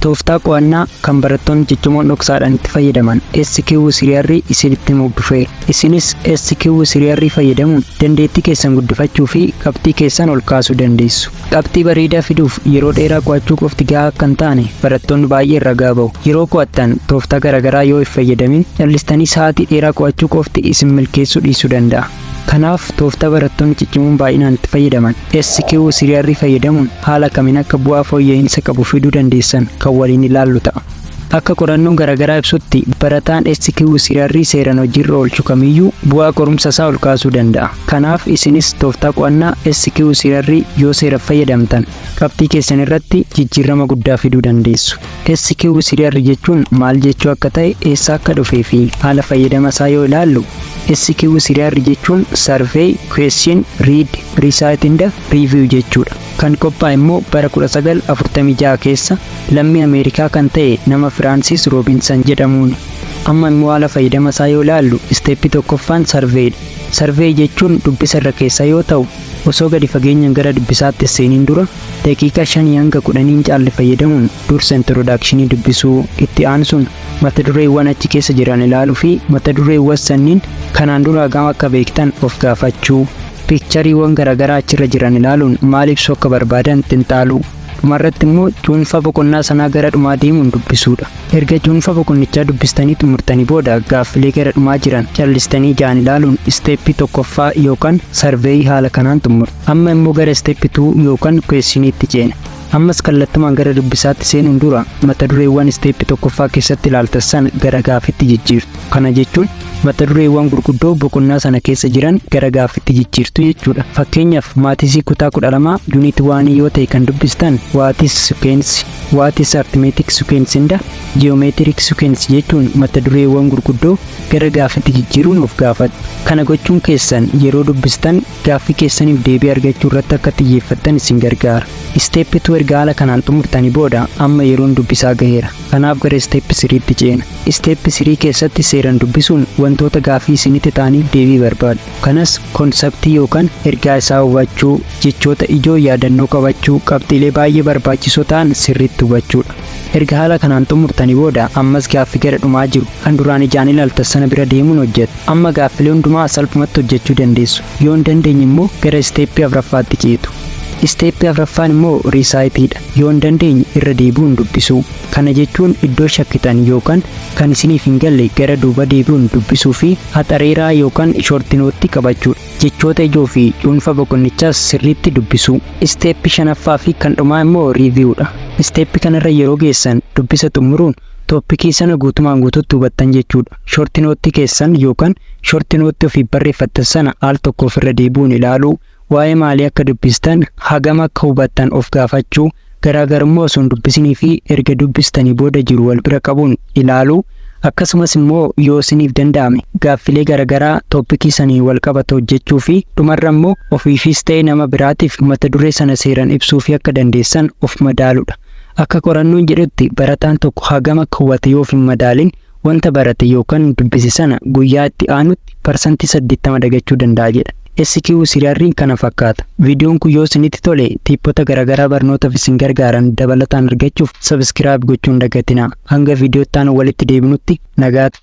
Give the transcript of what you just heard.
Tooftaa qo'annaa kan barattoonni ciccimoon dhoksaadhaan itti fayyadaman SQ3R isinitti himuuf dhufeera. Isinis SQ3R fayyadamuun dandeettii keessan guddifachuu fi qabxii keessan ol kaasuu dandeessu. Qabxii bareedaa fiduuf yeroo dheeraa qo'achuu qofti gahaa akka hin taane barattoonni baay'een ragaa ba'u. Yeroo qo'attan tooftaa garaagaraa yoo hin fayyadamin callistanii sa'aatii dheeraa qo'achuu qofti isin milkeessuu dhiisuu danda'a. Kanaaf, tooftaa barattoonni ciccimoon baay'inaan itti fayyadaman SQ3R fayyadamuun haala kamiin akka bu'aa fooyya'insa qabu fiduu dandeessan kan waliin ilaallu ta'a. Akka qorannoon garaagaraa ibsutti, barataan SQ3R seeraan hojiirra oolchu kamiyyuu bu'aa qorumsa isaa ol kaasuu danda'a. Kanaaf, isinis tooftaa qo'annaa SQ3R yoo seeraan fayyadamtan qabxii keessan irratti jijjiirama guddaa fiduu dandeessu. SQ3R jechuun maal jechuu akka ta'e, eessa akka dhufee fi haala fayyadama isaa yoo ilaallu, SQ3R jechuun Survey, Question, Read, Recite and Review jechuudha. Kan qophaa'e immoo bara 1946 keessa lammii Ameerikaa kan ta'e nama Firaansis Roobinsan jedhamuuni. Amma immoo haala fayyadama isaa yoo ilaallu, step tokkoffaan surveydha. Survey jechuun dubbisa irra keessaa yoo ta'u, osoo gadi fageenyaan gara dubbisaatti seeniin dura daqiiqaa 5 hanga 10 caalle fayyadamuun dursa introduction dubbisuu, itti aansuun mata dureewwan achi keessa jiran ilaaluu fi mata dureewwan sanniin kanaan dura hagam akka beektan of gaafachuu, pictureiiwwan garaagaraa achirra jiran ilaaluun maal ibsuu akka barbaadan xinxaaluu, dhumarratti immoo cuunfaa boqonnaa sanaa gara dhumaa deemuun dubbisuudha. Erga cuunfaa boqonnichaa dubbistanii xumurtanii booda, gaaffilee gara dhumaa jiran callistanii ijaan ilaaluun step tokkoffaa yookaan survey haala kanaan xumuru. Amma immoo gara step 2 yookaan questioniitti ceena. Ammas kallattumaan gara dubbisaatti seenuun dura mata dureewwan step tokkoffaa keessatti ilaaltan sana gara gaaffitti jijjiirtu. Kana jechuun mata dureewwan gurguddoo boqonnaa sana keessa jiran gara gaaffitti jijjiirtu jechuudha. Fakkeenyaaf, maths kutaa 12 unit 1 yoo ta'e kan dubbistan, "What is sequence? What is arithmetic sequence and geometric sequence?" jechuun mata dureewwan gurguddoo gara gaaffitti jijjiiruun of gaafatu. Kana gochuun keessan yeroo dubbistan gaaffii keessaniif deebii argachuu irratti akka xiyyeeffattan isin gargaara. Step 2 erga haala kanaan xumurtanii booda, amma yeroon dubbisaa gaheera. Kanaaf gara step 3tti ceena. Step 3 keessatti seeraan dubbisuun wantoota gaaffii isinitti ta'aniif deebii barbaadu. Kanas concept yookaan ergaa isaa hubachuu, jechoota ijoo yaadannoo qabachuu, qabxiilee baay'ee barbaachisoo ta'an sirriitti hubachuudha. Erga haala kanaan xumurtanii booda, ammas gaaffii gara dhumaa jiru kan duraan ijaan ilaaltan sana bira deemuun hojjetu. Amma gaaffilee hundumaa salphumatti hojjechuu dandeessu. Yoo hin dandeenye immoo gara step afuraffaatti ceetu. Step afuraffaan immoo reciteiidha. Yoo hin dandeenye irra deebi'uun dubbisuu. Kana jechuun iddoo shakkitan yookaan kan isiniif hin galle gara duuba deebi'uun dubbisuu fi haxareeraa yookaan short note qabachuudha. Jechoota ijoo fi cuunfa boqonnichaas sirriitti dubbisuu. Step shanaffaa fi kan dhumaa immoo reviewdha. Step kanarra yeroo geessan dubbisa xumuruun topic sana guutumaan guututti hubattan jechuudha. Short note keessan yookaan short note ofii barreeffattan sana al tokko ofirra deebi'uun ilaaluu, waa'ee maalii akka dubbistan hagam akka hubattan of gaafachuu, garaagarummaa osoo hin dubbisinii fi erga dubbistanii booda jiru wal bira qabuun ilaaluu, akkasumas immoo yoo isiniif danda'ame gaaffilee garaagaraa topic sanii wal qabatu hojjechuu fi dhumarra immoo ofiifis ta'e nama biraatiif mata duree sana seeraan ibsuu fi akka dandeessan of madaaluudha. Akka qorannoon jedhutti, barataan tokko hagam akka hubate yoo of hin madaalin wanta barate yookaan dubbise sana guyyaa itti aanutti 80% dagachuu danda'a jedha. SQ3R'n kana fakkaata. Viidiyoon kun yoo isinitti tole, tipoota garaagaraa barnootaaf isin gargaaran dabalataan argachuuf subscribe gochuun dagatinaa. Hanga viidiyoo itti aanu walitti deebinutti nagaatti.